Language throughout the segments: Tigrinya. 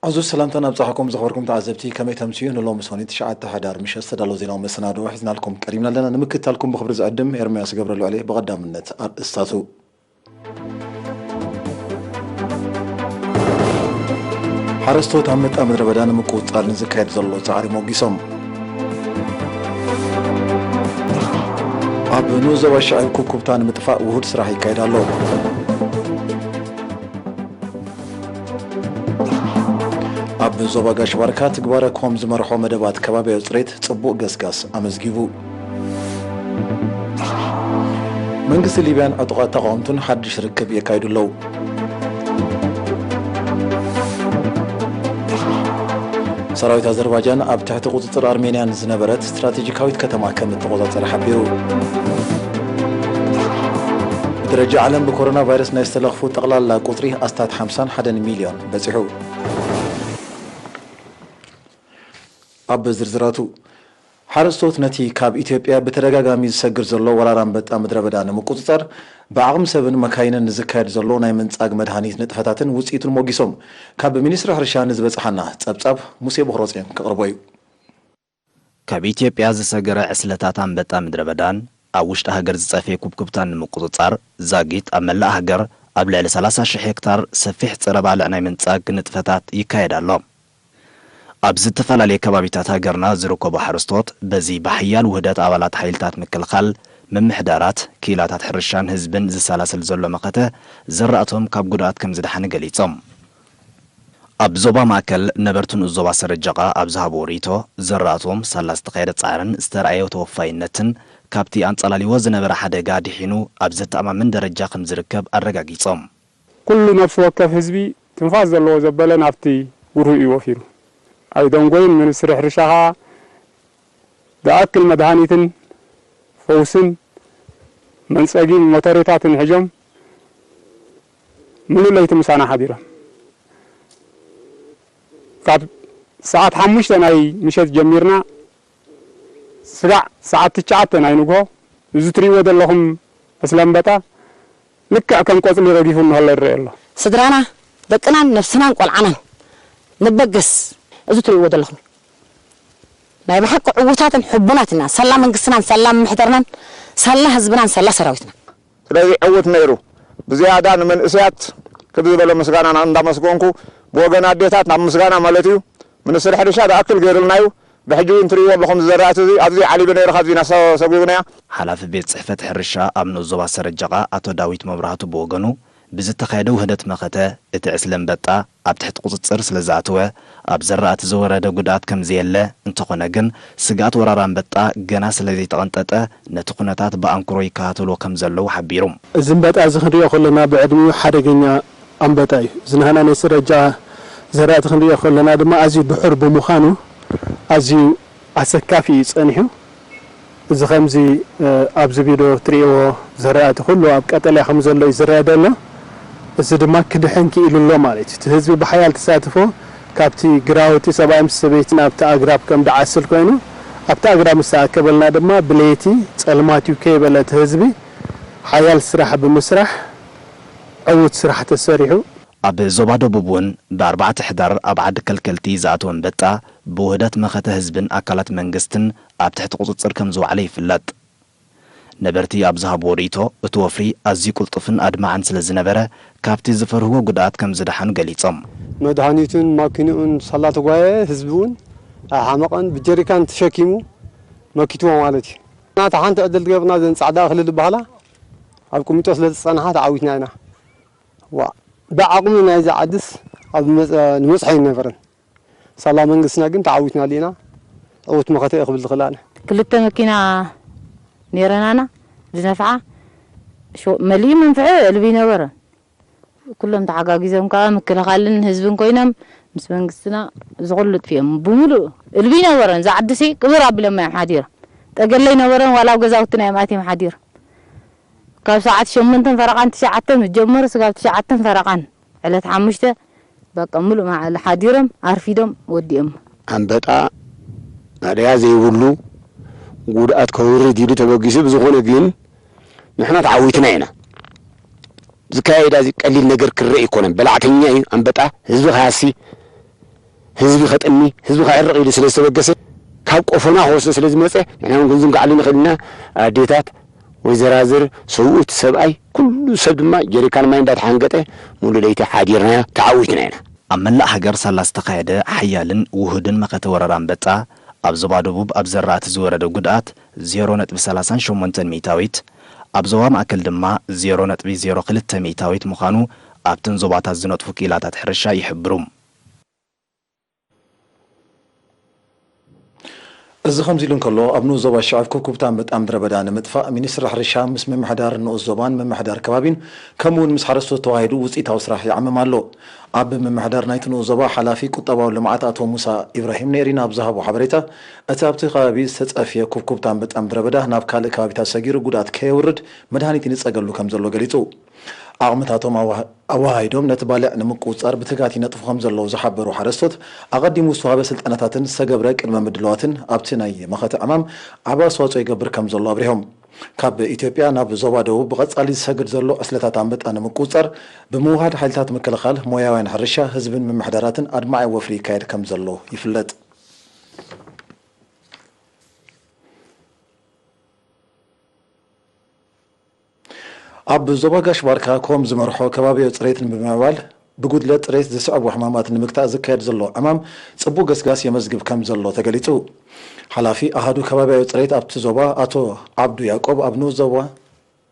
ዕዙዝ ሰላምታን ኣብጻሕኩም ዝኸበርኩም ተዓዘብቲ፣ ከመይ ተምስዩ? ንሎሚ ሰኒ ትሽዓተ ሕዳር ምሸት ዝተዳለወ ዜናዊ መሰናድኦ ሒዝናልኩም ቀሪብና ኣለና። ንምክትታልኩም ብኽብሪ ዝዕድም ኤርምያስ ገብረ ልዑል እየ። ብቐዳምነት ኣርእስታቱ። ሓረስቶት ኣንበጣ ምድረ በዳ ንምቁጽጻር ንዝካየድ ዘሎ ጻዕሪ ሞጊሶም። ኣብ ንኡስ ዞባ ሽዕብ ኩብኩብታ ንምጥፋእ ውሁድ ስራሕ ይካየድ ኣሎ። ኣብ ዞባ ጋሽ ባርካ ትግባረ ኮም ዝመርሖ መደባት ከባብያዊ ጽሬት ጽቡቕ ገስጋስ ኣመዝጊቡ። መንግስቲ ሊብያን ዕጡቓት ተቓወምቱን ሓድሽ ርክብ የካይዱ ኣለዉ። ሰራዊት ኣዘርባጃን ኣብ ትሕቲ ቁጽጽር ኣርሜንያን ዝነበረት ስትራቴጂካዊት ከተማ ከም እተቖጻጸረ ሓቢሩ። ብደረጃ ዓለም ብኮሮና ቫይረስ ናይ ዝተለኽፉ ጠቕላላ ቁጽሪ ኣስታት ሓምሳን ሓደን ሚልዮን በጺሑ። ኣብ ዝርዝራቱ፣ ሓረስቶት ነቲ ካብ ኢትዮጵያ ብተደጋጋሚ ዝሰግር ዘሎ ወራር ኣንበጣ ምድረ በዳ ንምቁጽጻር ብዓቕሚ ሰብን መካይንን ንዝካየድ ዘሎ ናይ ምንጻግ መድሃኒት ንጥፈታትን ውጽኢቱን ሞጊሶም። ካብ ሚኒስትሪ ሕርሻ ንዝበጽሓና ጸብጻብ ሙሴ ቦኽረጽዮን ከቕርቦ እዩ። ካብ ኢትዮጵያ ዝሰገረ ዕስለታት ኣንበጣ ምድረ በዳን ኣብ ውሽጢ ሃገር ዝጸፍየ ኩብኩብታን ንምቁጽጻር ዛጊት ኣብ መላእ ሃገር ኣብ ልዕሊ ሰላሳ ሽሕ ሄክታር ሰፊሕ ጸረ ባልዕ ናይ ምንጻግ ንጥፈታት ይካየድ ኣሎ። ኣብ ዝተፈላለየ ከባቢታት ሃገርና ዝርከቡ ሓረስቶት በዚ ብሓያል ውህደት ኣባላት ሓይልታት ምክልኻል፣ ምምሕዳራት፣ ክኢላታት ሕርሻን ህዝብን ዝሰላሰል ዘሎ መኸተ ዘራእቶም ካብ ጉድኣት ከም ዝደሓነ ገሊጾም። ኣብ ዞባ ማእከል ነበርቲ ንኡስ ዞባ ሰረጀቓ ኣብ ዝሃብዎ ርእይቶ፣ ዘራእቶም ሳላ ዝተኻየደ ጻዕርን ዝተራእየ ተወፋይነትን ካብቲ ኣንጸላልይዎ ዝነበረ ሓደጋ ድሒኑ ኣብ ዘተኣማምን ደረጃ ከም ዝርከብ ኣረጋጊጾም። ኩሉ ነፍሲ ወከፍ ህዝቢ ትንፋስ ዘለዎ ዘበለ ናብቲ ጉርሁ እዩ ወፊሩ። ኣይደንጎይን ሚኒስትሪ ሕርሻ ኸኣ ዝኣክል መድሃኒትን ፈውስን መንጸጊን ሞተሬታትን ሒዞም ምሉእ ለይቲ ምሳና ሓዲሮም። ካብ ሰዓት ሓሙሽተ ናይ ምሸት ጀሚርና ስጋዕ ሰዓት ትሽዓተ ናይ ንግሆ፣ እዚ ትርእይዎ ዘለኹም ዕስለ ኣንበጣ ልክዕ ከም ቆጽሊ ረጊፉ እንሀሎ ይረአ ኣሎ። ስድራና፣ ደቅናን ነብስናን ቆልዓናን ንበገስ። እዚ ትርእይዎ ዘለኹም ናይ ብሓቂ ዕዉታትን ሕቡናት ኢና። ሳላ መንግስትናን፣ ሳላ ምምሕዳርናን፣ ሳላ ህዝብናን፣ ሳላ ሰራዊትናን። ስለዚ ዕዉት ነይሩ። ብዝያዳ ንመንእሰያት ክብ ዝበለ ምስጋና እንዳመስገንኩ፣ ብወገን ኣዴታት ናብ ምስጋና ማለት እዩ። ሚኒስትሪ ሕርሻ ዝኣክል ገይሩልና እዩ። ብሕጂ እውን ትርእይዎ ኣለኹም፣ ዝዘራእቲ እዚ ኣብዚ ዓሊቡ ነይሩ፣ ካብዚ ኢና ሰ-፣ ሰጒጉናዮ። ሓላፊ ቤት ጽሕፈት ሕርሻ ኣብ ንኡስ ዞባ ሰረጀቓ ኣቶ ዳዊት መብራህቱ ብወገኑ፣ ብዝተኻየደ ውህደት መኸተ፣ እቲ ዕስለ ኣንበጣ ኣብ ትሕቲ ቁጽጽር ስለ ዝኣተወ፣ ኣብ ዘራእቲ ዝወረደ ጉድኣት ከም ዘየለ፣ እንተኾነ ግን፣ ስግኣት ወራር ኣንበጣ ገና ስለ ዘይተቐንጠጠ፣ ነቲ ኩነታት ብኣንክሮ ይከታተልዎ ከም ዘለዉ ሓቢሩ። እዚ ኣንበጣ እዚ ክንሪኦ ከለና ብዕድሚኡ ሓደገኛ ኣንበጣ እዩ። እዚ ናህና ናይ ስረጃ ዘራእቲ ክንሪኦ ከለና ድማ ኣዝዩ ድሑር ብምዃኑ ኣዝዩ ኣሰካፊ እዩ ጸኒሑ። እዚ ከምዚ፣ እ፣ ኣብዚ ቪድዮ ትርእይዎ ዘራእቲ ኩሉ ኣብ ቀጠልያ ከም ዘሎ እዩ ዝረአ ዘሎ። እዚ ድማ ክድሕን ክኢሉ ኣሎ ማለት እዩ። እቲ ህዝቢ ብሓያል ተሳትፎ ካብቲ ግራውቲ ሰብኣይ ምስ ሰበይቲ ናብቲ ኣግራብ ከም ድዓስል ኮይኑ ኣብቲ ኣግራብ ምስ ተኣከበልና ድማ ብለይቲ ጸልማት እዩ ከይበለ እቲ ህዝቢ ሓያል ስራሕ ብምስራሕ ዕዉት ስራሕ ተሰሪሑ። ኣብ ዞባ ደቡብ እውን ብኣርባዕተ ሕዳር ኣብ ዓዲ ከልከልቲ ዝኣተወ ኣንበጣ ብውህደት መኸተ ህዝብን ኣካላት መንግስትን ኣብ ትሕቲ ቁጽጽር ከም ዝወዓለ ይፍለጥ። ነበርቲ ኣብ ዝሃብዎ ርእይቶ፣ እቲ ወፍሪ ኣዝዩ ቅልጡፍን ኣድማዕን ስለ ዝነበረ፣ ካብቲ ዝፈርህዎ ጉድኣት ከም ዝደሓኑ ገሊጾም። መድሃኒቱን ማኪንኡን ሳላ ተጓየየ፣ ህዝቢ እውን ኣይሓመቐን፣ ብጀሪካን ተሸኪሙ መኪትዎ ማለት እዩ። ናታ ሓንቲ ዕድል ትገብርና ዘን ጻዕዳ እኽሊ ዝበሃላ ኣብ ቁሚጦ ስለ ዝጸንሓ ተዓዊትና ኢና። ዋ፣ ብዓቕሚ ናይዚ ዓድስ ኣብ መጸ-፣ ንበጽሖ ኣይነበረን። ሳላ መንግስትና ግን ተዓዊትና ዲና ዕውት መኸተ እየ ክብል ዝኽእል ኣነ። ክልተ መኪና ነይረናና ዝነፍዓ፣ ሾ-፣ መሊኡ መንፍዒ እልቢ ነበረ። ኩሎም ተሓጋጊዞም ከኣ ምክልኻልን ህዝብን ኮይኖም ምስ መንግስትና እዚ ኩሉ ጥፊኦም ብምሉእ እልቢ ነበረን። ዝዓድሲ ቅብር ኣቢሎም እዮም ሓዲሮም። ጠገለይ ነበረን ዋላ ኣብ ገዛውትና እዮም ኣትዮም ሓዲሮም። ካብ ሰዓት ሸሞንተን ፈረቓን ትሽዓተን ዝጀመሩ ስጋብ ትሽዓተን ፈረቓን ዕለት ሓሙሽተ በቃ ምሉእ መዓልቲ ሓዲሮም ኣርፊዶም ወዲኦም። ኣንበጣ ኣደጋ ዘይብሉ ጉድኣት ከውርድ ኢሉ ተበጊሱ፣ ብዝኾነ ግን ንሕና ተዓዊትና ኢና። ዝካየድ እዚ ቀሊል ነገር ክረአ ኣይኮነን። በላዕተኛ እዩ ኣንበጣ፣ ህዝቢ ክሃሲ፣ ህዝቢ ከጥሚ፣ ህዝቢ ከዕርቕ ኢሉ ስለ ዝተበገሰ፣ ካብ ቆፎና ክወስዶ ስለ ዝመጸ፣ ንሕና እውን ክንዝንግዓሉ ንኽእል ኢና። ኣዴታት፣ ወይዘራዝር፣ ሰብኡት፣ ሰብኣይ፣ ኩሉ ሰብ ድማ ጀሪካን ማይ እንዳተሓንገጠ፣ ሙሉ ለይቲ ሓዲርና ተዓዊትና ኢና። ኣብ መላእ ሃገር ሳላ ዝተኻየደ ሓያልን ውሁድን መኸተ ወረራ ኣንበጣ፣ ኣብ ዞባ ደቡብ ኣብ ዘራእቲ ዝወረደ ጉድኣት ዜሮ ነጥቢ ሰላሳን ሸሞንተን ሚእታዊት፣ ኣብ ዞባ ማእከል ድማ ዜሮ ነጥቢ ዜሮ ክልተ ሚእታዊት ምዃኑ ኣብተን ዞባታት ዝነጥፉ ክኢላታት ሕርሻ ይሕብሩ። እዚ ከምዚ ኢሉ እንከሎ፣ ኣብ ንኡስ ዞባ ሽዕብ ኩብኩብታ ኣንበጣ ምድረ በዳ ንምጥፋእ፣ ሚኒስትሪ ሕርሻ ምስ ምምሕዳር ንኡስ ዞባን ምምሕዳር ከባቢን ከምኡ እውን ምስ ሓረስቶት ተዋሂዱ ውፅኢታዊ ስራሕ ይዓምም ኣሎ። ኣብ ምምሕዳር ናይቲ ንኡስ ዞባ ሓላፊ ቁጠባዊ ልምዓት ኣቶ ሙሳ ኢብራሂም ነይሪና ኣብ ዝሃቦ ሓበሬታ፣ እቲ ኣብቲ ከባቢ ዝተጸፍየ ኩብኩብታ ኣንበጣ ምድረ በዳ ናብ ካልእ ከባቢታት ሰጊሩ ጉድኣት ከየውርድ መድሃኒት ይንጸገሉ ከም ዘሎ ገሊጹ። ዓቕምታቶም ኣዋ-፣ ኣወሃሂዶም ነቲ ባልዕ ንምቁጽጻር ብትግሃት ይነጥፉ ከም ዘለዉ ዝሓበሩ ሓረስቶት፣ ኣቐዲሙ ዝተዋህበ ስልጠናታትን ዝተገብረ ቅድመ ምድላዋትን ኣብቲ ናይ መኸተ ዕማም ዓቢ ኣስተዋጽኦ ይገብር ከም ዘሎ ኣብሪሆም። ካብ ኢትዮጵያ ናብ ዞባ ደቡብ ብቐጻሊ ዝሰግር ዘሎ ዕስለታት ኣንበጣ ንምቁጽጻር ብምውሃድ ሓይልታት ምክልኻል፣ ሞያውያን ሕርሻ፣ ህዝብን ምምሕዳራትን ኣድማዒ ወፍሪ ይካየድ ከም ዘሎ ይፍለጥ። ኣብ ዞባ ጋሽ ባርካ ኮም ዝመርሖ ከባቢያዊ ጽሬት ንምምዕባል ብጉድለት ጽሬት ዝስዕቡ ሕማማት ንምግታእ ዝካየድ ዘሎ ዕማም ጽቡቕ ገስጋስ የመዝግብ ከም ዘሎ ተገሊጹ። ሓላፊ ኣሃዱ ከባቢያዊ ጽሬት ኣብቲ ዞባ ኣቶ ዓብዱ ያዕቆብ ኣብ ንኡስ ዞባ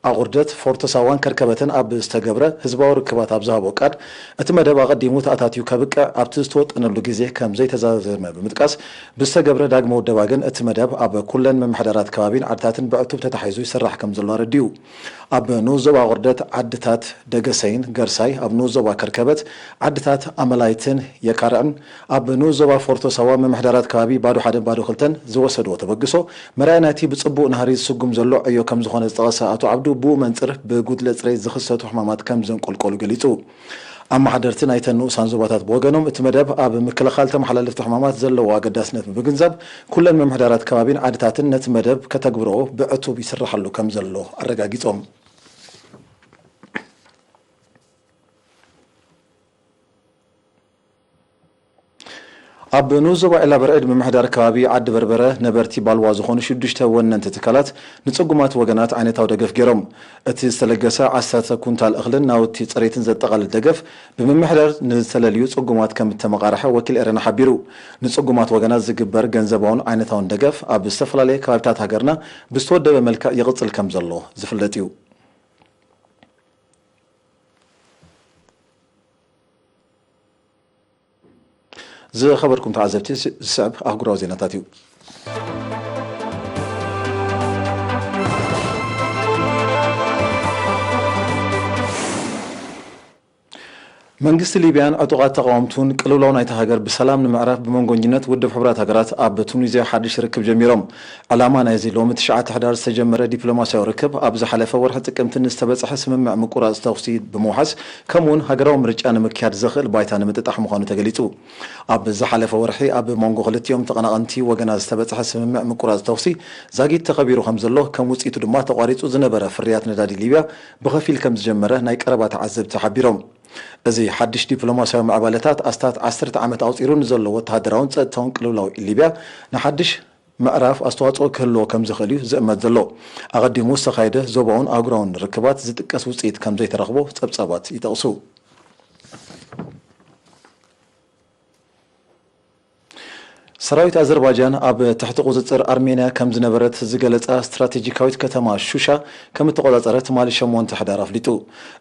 ኣቑርደት፣ ፎርቶ ሳዋን ከርከበትን ኣብ ዝተገብረ ህዝባዊ ርክባት ኣብ ዝሃቦ ቃል፣ እቲ መደብ ኣቐዲሙ ተኣታትዩ ከብቅዕ ኣብቲ ዝተወጠነሉ ግዜ ከም ዘይተዛዘመ ብምጥቃስ፣ ብዝተገብረ ዳግመ ውደባ ግን እቲ መደብ ኣብ ኩለን ምምሕዳራት ከባቢን ዓድታትን ብዕቱብ ተታሒዙ ይስራሕ ከም ዘሎ ኣረዲኡ። ኣብ ንኡስ ዞባ ኣቑርደት ዓድታት ደገሰይን ገርሳይ፣ ኣብ ንኡስ ዞባ ከርከበት ዓድታት ኣመላይትን የካርዕን፣ ኣብ ንኡስ ዞባ ፎርቶ ሳዋ ምምሕዳራት ከባቢ ባዶ ሓደን ባዶ ክልተን ዝወሰድዎ ተበግሶ መርኣያ ናይቲ ብጽቡቕ ናህሪ ዝስጉም ዘሎ ዕዮ ከም ዝኾነ ዝጠቐሰ ኣቶ ዓብዱ፣ ብኡ መንጽር ብጉድለት ጽሬት ዝኽሰቱ ሕማማት ከም ዘንቆልቆሉ ገሊጹ። ኣመሓደርቲ ናይተን ንኡሳን ዞባታት ብወገኖም፣ እቲ መደብ ኣብ ምክልኻል ተመሓላለፍቲ ሕማማት ዘለዎ ኣገዳስነት ብምግንዛብ፣ ኩለን ምምሕዳራት ከባቢን ዓድታትን ነቲ መደብ ከተግብርኦ ብዕቱብ ይስርሓሉ ከም ዘሎ ኣረጋጊጾም። ኣብ ንኡስ ዞባ ዒላ በርዕድ ምምሕዳር ከባቢ ዓዲ በርበረ ነበርቲ ባልዋ ዝኾኑ ሽዱሽተ ወነንቲ ትካላት ንጽጉማት ወገናት ዓይነታዊ ደገፍ ገይሮም። እቲ ዝተለገሰ ዓሰርተ ኩንታል እኽልን ናውቲ ጽሬትን ዘጠቓልል ደገፍ ብምምሕዳር ንዝተለልዩ ጽጉማት ከም እተመቓርሐ ወኪል ኤረና ሓቢሩ። ንጽጉማት ወገናት ዝግበር ገንዘባውን ዓይነታውን ደገፍ ኣብ ዝተፈላለየ ከባቢታት ሃገርና ብዝተወደበ መልክዕ ይቕጽል ከም ዘሎ ዝፍለጥ እዩ። ዝኸበርኩም ተዓዘብቲ፣ ዝስዕብ ኣህጉራዊ ዜናታት እዩ። መንግስቲ ሊብያን ዕጡቓት ተቓወምቱን ቅልውላው ናይታ ሃገር ብሰላም ንምዕራፍ ብመንጎኝነት ውድብ ሕቡራት ሃገራት ኣብ ቱኒዝያ ሓድሽ ርክብ ጀሚሮም። ዕላማ ናይዚ ሎሚ ትሽዓተ ሕዳር ዝተጀመረ ዲፕሎማስያዊ ርክብ፣ ኣብ ዝሓለፈ ወርሒ ጥቅምቲ ንዝተበጽሐ ስምምዕ ምቁራጽ ተኹሲ ብምውሓስ፣ ከምኡውን ሃገራዊ ምርጫ ንምክያድ ዘኽእል ባይታ ንምጥጣሕ ምዃኑ ተገሊጹ። ኣብ ዝሓለፈ ወርሒ ኣብ መንጎ ክልቲኦም ተቐናቐንቲ ወገናት ዝተበጽሐ ስምምዕ ምቁራጽ ተኹሲ ዛጊት ተኸቢሩ ከም ዘሎ፣ ከም ውጽኢቱ ድማ ተቋሪጹ ዝነበረ ፍርያት ነዳዲ ሊብያ ብኸፊል ከም ዝጀመረ ናይ ቀረባ ተዓዘብቲ ሓቢሮም። እዚ ሓድሽ ዲፕሎማስያዊ ምዕባለታት፣ ኣስታት ዓሰርተ ዓመት ኣቑጺሩ ንዘሎ ወተሃደራውን ጸጥታውን ቅልውላው ሊብያ ንሓድሽ ምዕራፍ ኣስተዋጽኦ ክህልዎ ከም ዝኽእል እዩ ዝእመት ዘሎ። ኣቐዲሙ ዝተኻየደ ዞባውን ኣህጉራውን ርክባት ዝጥቀስ ውጽኢት ከም ዘይተረኽቦ ጸብጻባት ይጠቕሱ። ሰራዊት ኣዘርባይጃን ኣብ ትሕቲ ቁጽጽር ኣርሜንያ ከም ዝነበረት ዝገለጻ ስትራቴጂካዊት ከተማ ሹሻ ከም እተቖጻጸረ ትማሊ ሸሞንተ ሕዳር ኣፍሊጡ።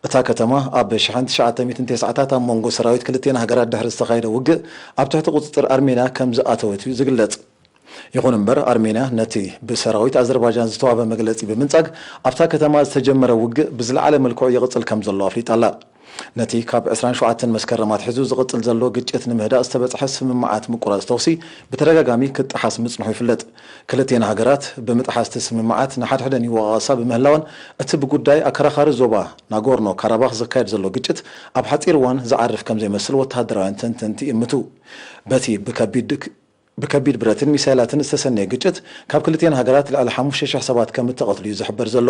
እታ ከተማ ኣብ ሽሕን ትሽዓተ ሚእትን ተስዓታት ኣብ መንጎ ሰራዊት ክልቲኤን ሃገራት ድሕሪ ዝተኻየደ ውግእ ኣብ ትሕቲ ቁጽጽር ኣርሜንያ ከም ዝኣተወት እዩ ዝግለጽ። ይኹን እምበር፣ ኣርሜንያ ነቲ ብሰራዊት ኣዘርባይጃን ዝተዋህበ መግለጺ ብምንጻግ፣ ኣብታ ከተማ ዝተጀመረ ውግእ ብዝለዓለ መልክዑ ይቕጽል ከም ዘሎ ኣፍሊጣ ኣላ። ነቲ ካብ ዕስራን ሸውዓተን መስከረም ኣትሒዙ ዝቕጽል ዘሎ ግጭት ንምህዳእ ዝተበጽሐ ስምምዓት ምቁራጽ ተኹሲ ብተደጋጋሚ ክጠሓስ ምጽንሑ ይፍለጥ። ክልቲኤን ሃገራት ብምጥሓስ እቲ ስምምዓት ንሓድሕደን ይወቓቐሳ ብምህላወን፣ እቲ ብጉዳይ ኣከራኻሪ ዞባ ናጎርኖ ካራባኽ ዝካየድ ዘሎ ግጭት ኣብ ሓጺር እዋን ዝዓርፍ ከም ዘይመስል ወተሃደራውያን ተንተንቲ ይእምቱ። በቲ ብከቢድ ብከቢድ ብረትን ሚሳይላትን ዝተሰነየ ግጭት ካብ ክልቲኤን ሃገራት ልዕሊ ሓሙሽተ ሽሕ ሰባት ከም እተቐትሉ እዩ ዝሕበር ዘሎ።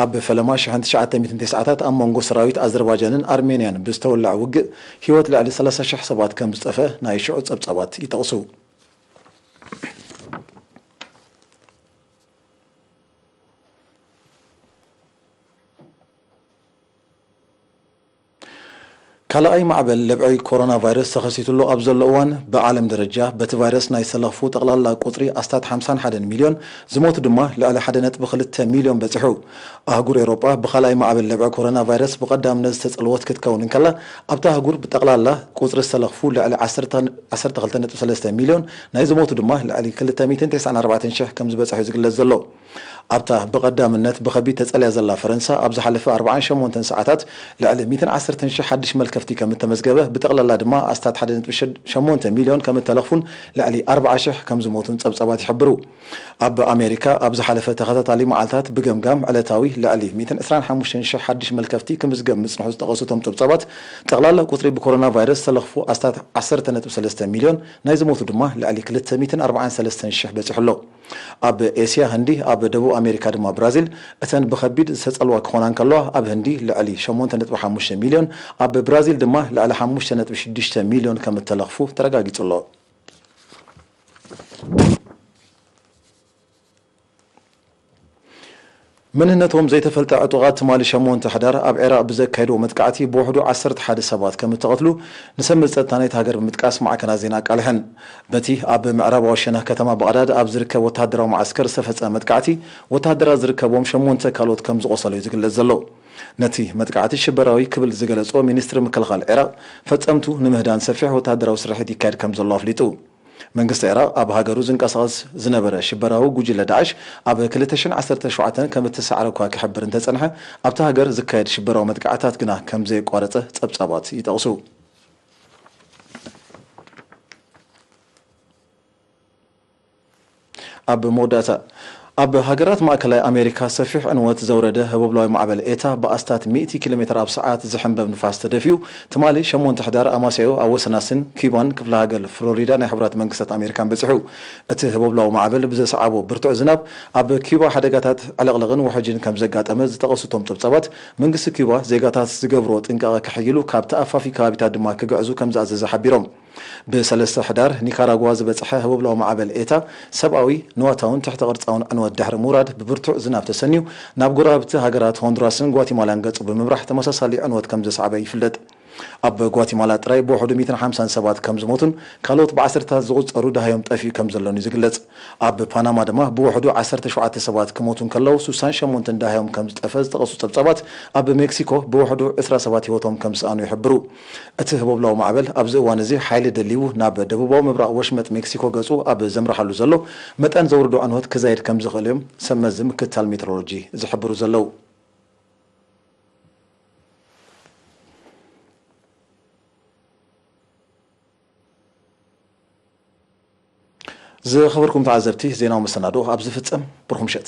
ኣብ ፈለማ ሽሕን ትሽዓተ ሚእትን ተስዓታት ኣብ መንጎ ሰራዊት ኣዘርባጃንን ኣርሜንያን ብዝተወልዐ ውግእ ህይወት ልዕሊ ሰላሳ ሽሕ ሰባት ከም ዝጠፍአ ናይ ሽዑ ጸብጻባት ይጠቕሱ። ካልኣይ ማዕበል ለብዒ ኮሮና ቫይረስ ተኸሲትሉ ኣብ ዘሎ እዋን፣ ብዓለም ደረጃ በቲ ቫይረስ ናይ ዝተለኽፉ ጠቕላላ ቁጽሪ ኣስታት ሓምሳን ሓደን ሚልዮን፣ ዝሞቱ ድማ ልዕሊ ሓደ ነጥቢ ክልተ ሚልዮን በጺሑ። ኣህጉር ኤውሮጳ ብኻልኣይ ማዕበል ለብዒ ኮሮና ቫይረስ ብቐዳምነት ዝተጸልወት ክትከውን እንከላ፣ ኣብታ ኣህጉር ብጠቕላላ ቁጽሪ ዝተለኽፉ ልዕሊ ዓሰርተ፣ ዓሰርተ ክልተ ነጥቢ ሰለስተ ሚልዮን፣ ናይ ዝሞቱ ድማ ልዕሊ ክልተ ሚእትን ተስዓን ኣርባዕተን ሽሕ ከም ዝበጽሑ ዝግለጽ ዘሎ። ኣብታ ብቐዳምነት ብኸቢድ ተጸልያ ዘላ ፈረንሳ፣ ኣብ ዝሓለፈ ኣርባዓን ሸሞንተን ሰዓታት ልዕሊ ሚእትን ዓሰርተን ሽሕ ሓድሽ መልከፍቲ ከም እተመዝገበ፣ ብጠቕላላ ድማ ኣስታት ሓደ ነጥቢ ሸሞንተ ሚልዮን ከም እተለኽፉን ልዕሊ ኣርብዓ ሽሕ ከም ዝሞቱን ጸብጻባት ይሕብሩ። ኣብ ኣሜሪካ ኣብ ዝሓለፈ ተኸታታሊ መዓልታት ብገምጋም ዕለታዊ ልዕሊ ሚእትን ዕስራን ሓሙሽተን ሽሕ ሓድሽ መልከፍቲ ክምዝገብ ምጽንሑ ዝጠቐሱ እቶም ጸብጻባት፣ ጠቕላላ ቁጽሪ ብኮሮና ቫይረስ ዝተለኽፉ ኣስታት ዓሰርተ ነጥቢ ሰለስተ ሚልዮን፣ ናይ ዝሞቱ ድማ ልዕሊ ክልተ ሚእትን ኣርባዓን ሰለስተን ሽሕ በጺሑ ኣሎ። ኣብ ኤስያ ህንዲ፣ ኣብ ደቡብ ኣሜሪካ ድማ ብራዚል እተን ብኸቢድ ዝተጸልዋ ክኾና እንከለዋ፣ ኣብ ህንዲ ልዕሊ ሸሞንተ ነጥቢ ሓሙሽተ ሚልዮን፣ ኣብ ብራዚል ድማ ልዕሊ ሓሙሽተ ነጥቢ ሽዱሽተ ሚልዮን ከም እተለኽፉ ተረጋጊጹ ኣሎ። መንነቶም ዘይተፈልጠ ዕጡቓት ትማሊ ሸሞንተ ሕዳር ኣብ ዒራቕ ብዘካየድዎ መጥቃዕቲ ብውሕዱ ዓሰርተ ሓደ ሰባት ከም እተቐትሉ ንሰንበት ጸጥታ ናይቲ ሃገር ብምጥቃስ ማዕከናት ዜና ኣቃልሐን። በቲ ኣብ ምዕራባዊ ሸነኽ ከተማ ባቕዳድ ኣብ ዝርከብ ወተሃደራዊ መዓስከር ዝተፈጸመ መጥቃዕቲ፣ ወተሃደራት ዝርከብዎም ሸሞንተ ካልኦት ከም ዝቖሰሉ እዩ ዝግለጽ ዘሎ። ነቲ መጥቃዕቲ ሽበራዊ ክብል ዝገለጾ ሚኒስትሪ ምክልኻል ዒራቕ፣ ፈጸምቱ ንምህዳን ሰፊሕ ወተሃደራዊ ስርሒት ይካየድ ከም ዘሎ ኣፍሊጡ። መንግስቲ ዒራቕ ኣብ ሃገሩ ዝንቀሳቐስ ዝነበረ ሽበራዊ ጉጅለ ዳዕሽ ኣብ ክልተ ሽሕን ዓሰርተ ሸውዓተን ከም እተሳዕረ እኳ ክሕብር እንተጸንሐ፣ ኣብታ ሃገር ዝካየድ ሽበራዊ መጥቃዕታት ግና ከም ዘየቋረጸ ጸብጻባት ይጠቕሱ። ኣብ መወዳእታ፣ ኣብ ሃገራት ማእከላይ ኣሜሪካ ሰፊሕ ዕንወት ዘውረደ ህቦብላዊ ማዕበል ኤታ ብኣስታት ሚእቲ ኪሎ ሜትር ኣብ ሰዓት ዝሕንበብ ንፋስ ተደፊኡ፣ ትማሊ ሸሞንተ ሕዳር ኣማስያኡ ኣብ ወሰናስን ኪባን ክፍለ ሃገር ፍሎሪዳ ናይ ሕቡራት መንግስታት ኣሜሪካን በጺሑ። እቲ ህቦብላዊ ማዕበል ብዘስዓቦ ብርቱዕ ዝናብ፣ ኣብ ኪባ ሓደጋታት ዕልቕልቕን ውሕጅን ከም ዘጋጠመ ዝጠቐሱ እቶም ጸብጻባት፣ መንግስቲ ኪባ ዜጋታት ዝገብሮ ጥንቃቐ ከሕይሉ ካብ ተኣፋፊ ከባቢታት ድማ ክግዕዙ ከም ዝኣዘዘ ሓቢሮም። ብሰለስተ ሕዳር ኒካራጓ ዝበጽሐ ህቦብላዊ ማዕበል ኤታ ሰብኣዊ፣ ንዋታውን ትሕተ ቅርጻውን ዕንወት ድሕሪ ምውራድ ብብርቱዕ ዝናብ ተሰንዩ ናብ ጎረባብቲ ሃገራት ሆንዱራስን ጓቲማላን ገጹ ብምብራህ ተመሳሳሊ ዕንወት ከም ዘስዓበ ይፍለጥ። ኣብ ጓቲማላ ጥራይ ብውሕዱ ሚእትን ሓምሳን ሰባት ከም ዝሞቱን ካልኦት ብዓሰርታት ዝቑጸሩ ደሃዮም ጠፊኡ ከም ዘሎን እዩ ዝግለጽ። ኣብ ፓናማ ድማ ብውሕዱ ዓሰርተ ሸውዓተ ሰባት ክሞቱ እንከለዉ ሱሳን ሸሞንተን ደሃዮም ከም ዝጠፈ ዝጠቐሱ ጸብጻባት፣ ኣብ ሜክሲኮ ብውሕዱ ዕስራ ሰባት ህይወቶም ከም ዝሰኣኑ ይሕብሩ። እቲ ህቦብላዊ ማዕበል ኣብዚ እዋን እዚ ሓይሊ ደሊቡ ናብ ደቡባዊ ምብራቕ ወሽመጥ ሜክሲኮ ገጹ ኣብ ዘምርሓሉ ዘሎ፣ መጠን ዘውርዶ ዕንወት ክዛይድ ከም ዝኽእል እዮም ሰብ መዚ ምክትታል ሜትሮሎጂ ዝሕብሩ ዘለዉ። ዝኸበርኩም ተዓዘብቲ፣ ዜናዊ መሰናድኦ ኣብ ዝፍጸም፣ ብሩኽ ምሸት።